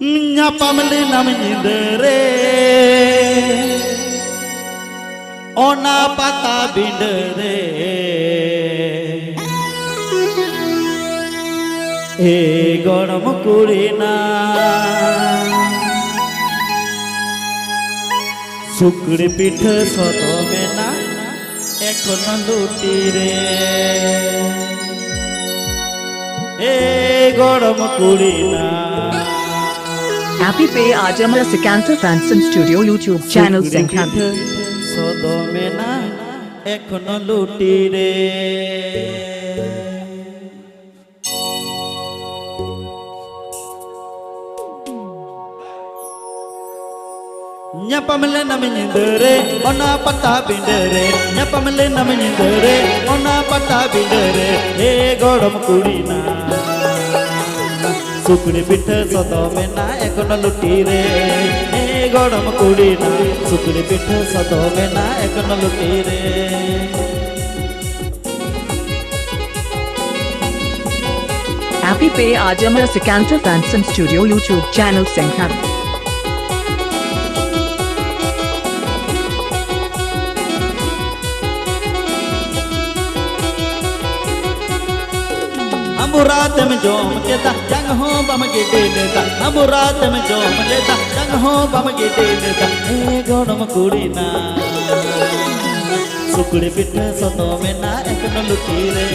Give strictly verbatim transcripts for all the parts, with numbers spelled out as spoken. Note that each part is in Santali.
ᱧᱟᱯᱟᱢ ᱞᱮᱱᱟᱢ ᱧᱤᱫᱟᱹ ᱨᱮ ᱚᱱᱟ ᱯᱟᱛᱟ ᱵᱤᱸᱰᱟᱹ ᱨᱮ᱾ ᱮ ᱜᱚᱲᱚᱢ ᱠᱩᱲᱤ ᱱᱟ, ᱥᱩᱠᱲᱤ ᱯᱤᱴᱷᱟᱹ ᱥᱚᱛᱚ ᱢᱮᱱᱟᱜ ᱮᱠᱷᱚᱱ ᱞᱩᱴᱤ ᱨᱮ᱾ ᱮ ᱜᱚᱲᱚᱢ ᱠᱩᱲᱤ ᱱᱟ, Happy Pay Ajam, a Srikanto Fanson Studio YouTube channel, ᱥᱩᱠᱲᱤ ᱥᱮᱝᱠᱷᱟᱱ᱾ ᱯᱤᱴᱷᱟᱹ ᱥᱚᱛᱚ ᱢᱮᱱᱟᱜ ᱮᱠᱷᱚᱱ ᱞᱩᱴᱤ ᱨᱮ᱾ ᱧᱟᱯᱟᱢ ᱞᱮᱱᱟᱢ ᱧᱤᱫᱟᱹ ᱨᱮ ᱚᱱᱟ ᱯᱟᱛᱟ ᱵᱤᱸᱰᱟᱹ ᱨᱮ, ᱧᱟᱯᱟᱢ ᱞᱮᱱᱟᱢ ᱧᱤᱫᱟᱹ ᱨᱮ ᱚᱱᱟ ᱯᱟᱛᱟ ᱵᱤᱸᱰᱟᱹ ᱨᱮ᱾ ᱦᱮ ᱜᱚᱲᱚᱢ ᱠᱩᱲᱤ ᱱᱟ, ᱥᱩᱠᱲᱤ ᱯᱤᱴᱷᱟᱹ ᱥᱚᱫᱚ ᱢᱮᱱᱟᱜ ᱮᱠᱷᱚᱱ ᱞᱩᱴᱤ ᱨᱮ᱾ ᱦᱮ ᱜᱚᱲᱚᱢ ᱠᱩᱲᱤ ᱱᱟ, ᱥᱩᱠᱲᱤ ᱯᱤᱴᱷᱟᱹ ᱥᱚᱫᱚ ᱢᱮᱱᱟᱜ ᱮᱠᱷᱚᱱ ᱞᱩᱴᱤ ᱨᱮ᱾ Happy Pay Ajam, a Srikanto Fanson Studio YouTube channel, ᱥᱮᱝᱠᱷᱟᱱ᱾ ᱟᱢᱵᱩᱨᱟᱛᱮᱢ ᱡᱚᱢ ᱠᱮᱫᱟ, ᱡᱟᱝ ᱦᱚᱸ ᱵᱟᱢ ᱜᱤᱰᱤ ᱞᱮᱫᱟ᱾ ᱟᱢᱵᱩᱨᱟᱛᱮᱢ ᱡᱚᱢ ᱞᱮᱫᱟ, ᱡᱟᱝ ᱦᱚᱸ ᱵᱟᱢ ᱜᱤᱰᱤ ᱞᱮᱫᱟ᱾ ᱮ ᱜᱚᱲᱚᱢ ᱠᱩᱲᱤ ᱱᱟ, ᱥᱩᱠᱲᱤ ᱯᱤᱴᱷᱟᱹ ᱥᱚᱫᱚ ᱢᱮᱱᱟᱜ ᱮᱠᱷᱚᱱ ᱞᱩᱴᱤ ᱨᱮ᱾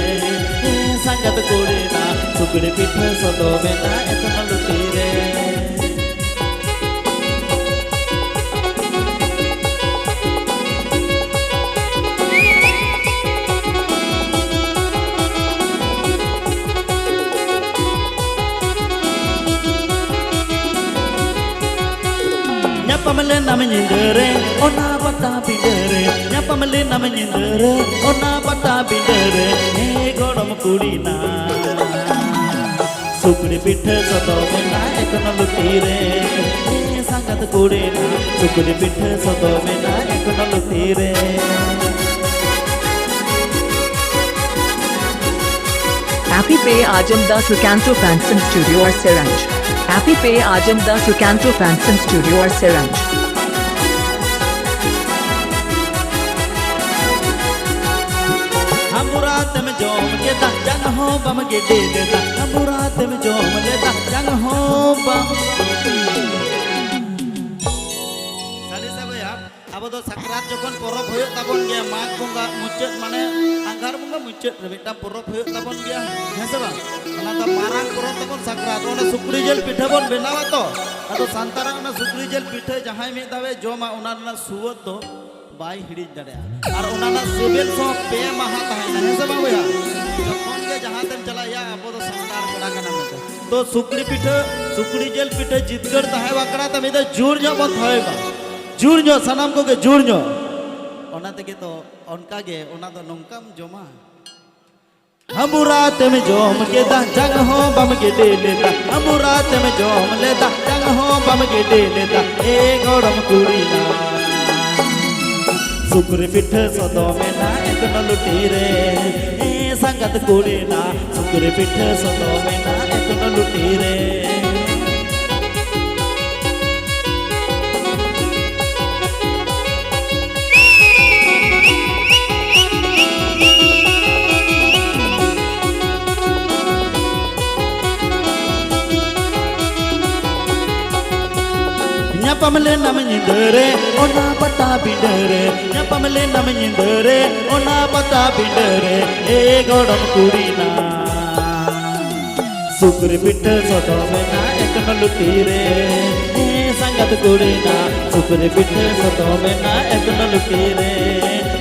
ᱥᱟᱸᱜᱟᱛ ᱠᱩᱲᱤ ᱱᱟ, ᱥᱩᱠᱲᱤ ᱯᱤᱴᱷᱟᱹ ᱥᱚᱫᱚ ᱢᱮᱱᱟᱜ ᱮᱠᱷᱚᱱ ᱞᱩᱴᱤ ᱨᱮ᱾ ᱧᱟᱯᱟᱢ ᱞᱮᱱᱟᱢ ᱧᱤᱫᱟᱹ ᱨᱮ ᱚᱱᱟ ᱯᱟᱛᱟ ᱵᱤᱸᱰᱟᱹ ᱨᱮ, ᱧᱟᱯᱟᱢ ᱞᱮᱱᱟᱢ ᱧᱤᱫᱟᱹ ᱨᱮ ᱚᱱᱟ ᱯᱟᱛᱟ ᱵᱤᱸᱰᱟᱹ ᱨᱮ᱾ ᱦᱮ ᱜᱚᱲᱚᱢ ᱠᱩᱲᱤ ᱱᱟ, ᱥᱩᱠᱲᱤ ᱯᱤᱴᱷᱟᱹ ᱥᱚᱫᱚ ᱢᱮᱱᱟᱜ ᱮᱠᱷᱚᱱ ᱞᱩᱴᱤ ᱨᱮ᱾ ᱦᱮ ᱥᱟᱸᱜᱟᱛ ᱠᱩᱲᱤ ᱱᱟ, ᱥᱩᱠᱲᱤ ᱯᱤᱴᱷᱟᱹ ᱥᱚᱫᱚ ᱢᱮᱱᱟᱜ ᱮᱠᱷᱚᱱ ᱞᱩᱴᱤ ᱨᱮ᱾ Happy Pay Ajam, the Srikanto Fanson Studio, Siraj. ᱟᱯᱮ ᱯᱮ ᱟᱸᱡᱚᱢ ᱫᱟ ᱥᱩᱠᱟᱱᱛᱚ ᱯᱷᱮᱱᱥᱤᱱ ᱥᱴᱩᱰᱤᱭᱳ ᱟᱨ ᱥᱮᱨᱮᱧ᱾ ᱦᱟᱢᱵᱩᱨᱟ ᱛᱮᱢ ᱡᱚᱢ ᱠᱮᱫᱟ, ᱡᱟᱝ ᱦᱚᱸ ᱵᱟᱢ ᱜᱤᱰᱤ ᱞᱮᱫᱟ᱾ ᱦᱟᱢᱵᱩᱨᱟ ᱛᱮᱢ ᱡᱚᱢ ᱞᱮᱫᱟ, ᱡᱟᱝ ᱦᱚᱸ ᱵᱟᱢ᱾ ᱥᱟᱹᱨᱤ ᱥᱮ ᱵᱚᱭᱦᱟ, ᱟᱵᱚ ᱫᱚ ᱥᱟᱠᱨᱟᱛ ᱡᱚᱠᱷᱚᱱ ᱯᱚᱨᱚᱵᱽ ᱦᱩᱭᱩᱜ ᱛᱟᱵᱚᱱ ᱜᱮᱭᱟ, ᱢᱟᱜᱽ ᱵᱚᱸᱜᱟ ᱢᱩᱪᱟᱹᱫ, ᱢᱟᱱᱮ ᱟᱸᱜᱷᱟᱲ ᱵᱚᱸᱜᱟ ᱢᱩᱪᱟᱹᱫ ᱨᱮ ᱢᱤᱫᱴᱟᱝ ᱯᱚᱨᱚᱵᱽ ᱦᱩᱭᱩᱜ ᱛᱟᱵᱚᱱ ᱜᱮᱭᱟ, ᱦᱮᱸ ᱥᱮ ᱵᱟᱝ? ᱚᱱᱟ ᱫᱚ ᱢᱟᱨᱟᱝ ᱯᱚᱨᱚᱵᱽ ᱛᱟᱵᱚᱱ ᱥᱟᱠᱨᱟᱛ᱾ ᱚᱱᱟ ᱥᱩᱠᱨᱤ ᱡᱤᱞ ᱯᱤᱴᱷᱟᱹ ᱵᱚᱱ ᱵᱮᱱᱟᱣᱟ ᱛᱚ, ᱟᱫᱚ ᱥᱟᱱᱛᱟᱲᱟᱜ ᱚᱱᱟ ᱥᱩᱠᱨᱤ ᱡᱤᱞ ᱯᱤᱴᱷᱟᱹ ᱡᱟᱦᱟᱸᱭ ᱢᱤᱫ ᱫᱷᱟᱣᱮ ᱡᱚᱢᱟ, ᱚᱱᱟ ᱨᱮᱱᱟᱜ ᱥᱩᱣᱟᱹᱫ ᱫᱚ ᱵᱟᱭ ᱦᱤᱲᱤᱧ ᱫᱟᱲᱮᱭᱟᱜᱼᱟ᱾ ᱟᱨ ᱚᱱᱟ ᱨᱮᱱᱟᱜ ᱥᱤᱵᱤᱞ ᱥᱚ ᱯᱮ ᱢᱟᱦᱟ ᱛᱟᱦᱮᱱᱟ, ᱦᱮᱸ ᱥᱮ ᱵᱟᱝ ᱵᱚᱭᱦᱟ? ᱡᱚᱠᱷᱚᱱ ᱜᱮ ᱡᱟᱦᱟᱸ ᱛᱮᱢ ᱪᱟᱞᱟᱜ, ᱭᱟ, ᱟᱵᱚ ᱫᱚ ᱥᱟᱱᱛᱟᱲ ᱠᱚᱲᱟ ᱠᱟᱱᱟ ᱢᱮᱱᱛᱮ᱾ ᱛᱚ ᱥᱩᱠᱨᱤ ᱯᱤᱴᱷᱟᱹ, ᱥᱩᱠᱨᱤ ᱡᱤᱞ ᱯᱤᱴᱷᱟᱹ ᱡᱤᱛᱠᱟᱹᱨ ᱛᱟᱦᱮᱸ ᱵᱟᱠᱷᱨᱟ ᱛᱮ ᱢᱤᱫ ᱫᱷᱟᱣ ᱡᱳᱨ ᱧᱚᱜ ᱵᱚᱱ ᱛᱷᱟᱭᱚ ᱢᱟ᱾ ᱡᱳᱨ ᱧᱚᱜ, ᱥᱟᱱᱟᱢ ᱠᱚᱜᱮ ᱡᱳᱨ ᱧᱚᱜ᱾ ᱚᱱᱟ ᱛᱮᱜᱮ ᱛᱚ, ᱚᱱᱠᱟ ᱜᱮ, ᱚᱱᱟ ᱫᱚ ᱱᱚᱝᱠᱟᱢ ᱡᱚᱢᱟ᱾ ᱦᱟᱢᱵᱩᱨᱟ ᱛᱮᱢ ᱡᱚᱢ ᱠᱮᱫᱟ, ᱡᱟᱝ ᱦᱚᱸ ᱵᱟᱢ ᱜᱤᱰᱤ ᱞᱮᱫᱟ᱾ ᱦᱟᱢᱵᱩᱨᱟ ᱛᱮᱢ ᱡᱚᱢ ᱞᱮᱫᱟ, ᱡᱟᱝ ᱦᱚᱸ ᱵᱟᱢ ᱜᱤᱰᱤ ᱞᱮᱫᱟ᱾ ᱮ ᱜᱚᱲᱚᱢ ᱠᱩᱲᱤ ᱱᱟ, ᱥᱩᱠᱨᱤ ᱯᱤᱴᱷᱟᱹ ᱥᱚᱫᱚ ᱢᱮᱱᱟ ᱮᱠᱱᱚ ᱞᱩᱴᱤ ᱨᱮ᱾ ᱮ ᱥᱟᱸᱜᱟᱛ ᱠᱩᱲᱤ ᱱᱟ, ᱥᱩᱠᱨᱤ ᱯᱤᱴᱷᱟᱹ ᱥᱚᱫᱚ ᱢᱮᱱᱟ ᱮᱠᱱᱚ ᱞᱩᱴᱤ ᱨᱮ᱾ ᱧᱟᱯᱟᱢ ᱞᱮᱱᱟᱢ ᱧᱤᱫᱟᱹ ᱨᱮ ᱚᱱᱟ ᱯᱟᱛᱟ ᱵᱤᱸᱰᱟᱹ ᱨᱮ, ᱧᱟᱯᱟᱢ ᱞᱮᱱᱟᱢ ᱧᱤᱫᱟᱹ ᱨᱮ ᱚᱱᱟ ᱯᱟᱛᱟ ᱵᱤᱸᱰᱟᱹ ᱨᱮ, ᱮ ᱜᱚᱲᱚᱢ ᱠᱩᱲᱤ ᱱᱟ᱾ ᱥᱩᱠᱨᱤ ᱯᱤᱴᱷᱟᱹ ᱥᱚᱫᱚ ᱢᱮᱱᱟ ᱮᱠᱱᱚ ᱞᱩᱴᱤ ᱨᱮ, ᱮ ᱥᱟᱸᱜᱟᱛ ᱠᱩᱲᱤ ᱱᱟ᱾ ᱥᱩᱠᱨᱤ ᱯᱤᱴᱷᱟᱹ ᱥᱚᱫᱚ ᱢᱮᱱᱟ ᱮᱠᱱᱚ ᱞᱩᱴᱤ ᱨᱮ᱾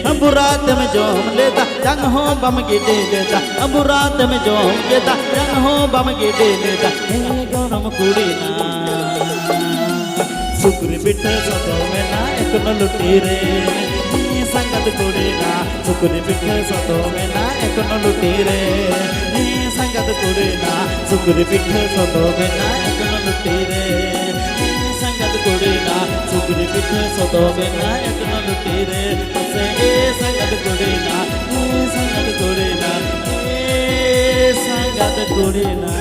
ᱦᱟᱢᱵᱩᱨᱟ ᱛᱮᱢ ᱡᱚᱢ ᱞᱮᱫᱟ, ᱡᱟᱝ ᱦᱚᱸ ᱵᱟᱢ ᱜᱤᱰᱤ ᱞᱮᱫᱟ᱾ ᱦᱟᱢᱵᱩᱨᱟ ᱛᱮᱢ ᱡᱚᱢ ᱠᱮᱫᱟ, ᱡᱟᱝ ᱦᱚᱸ ᱵᱟᱢ ᱜᱤᱰᱤ ᱞᱮᱫᱟ᱾ ᱮ ᱜᱚᱲᱚᱢ ᱠᱩᱲᱤ ᱱᱟ, ᱥᱩᱠᱨᱤ ᱯᱤᱴᱷᱟᱹ ᱥᱚᱫᱚ ᱢᱮᱱᱟ ᱮᱠᱱᱚ ᱞᱩᱴᱤ ᱨᱮ᱾ ᱥᱟᱸᱜᱟᱛ ᱠᱩᱲᱤ ᱱᱟ, ᱥᱩᱠᱨᱤ ᱯᱤᱴᱷᱟᱹ ᱥᱚᱫᱚ ᱢᱮᱱᱟ ᱮᱠᱱᱚ ᱞᱩᱴᱤ ᱨᱮ᱾ ᱥᱟᱸᱜᱟᱛ ᱠᱩᱲᱤ ᱱᱟ, ᱥᱩᱠᱨᱤ ᱯᱤᱴᱷᱟᱹ ᱥᱚᱫᱚ ᱢᱮᱱᱟ ᱮᱠᱱᱚ ᱞᱩᱴᱤ ᱨᱮ᱾ ᱥᱟᱸᱜᱟᱛ ᱠᱩᱲᱤ ᱱᱟ, ᱥᱩᱠᱨᱤ ᱯᱤᱴᱷᱟᱹ ᱥᱚᱫᱚ ᱢᱮᱱᱟ ᱮᱠᱱᱚ ᱞᱩᱴᱤ ᱨᱮ᱾ ᱥᱮ ᱮ ᱥᱟᱸᱜᱟᱛ ᱠᱩᱲᱤ ᱱᱟ, ᱮ ᱥᱟᱸᱜᱟᱛ ᱠᱩᱲᱤ ᱱᱟ, ᱮ ᱥᱟᱸᱜᱟᱛ ᱠᱩᱲᱤ ᱱᱟ᱾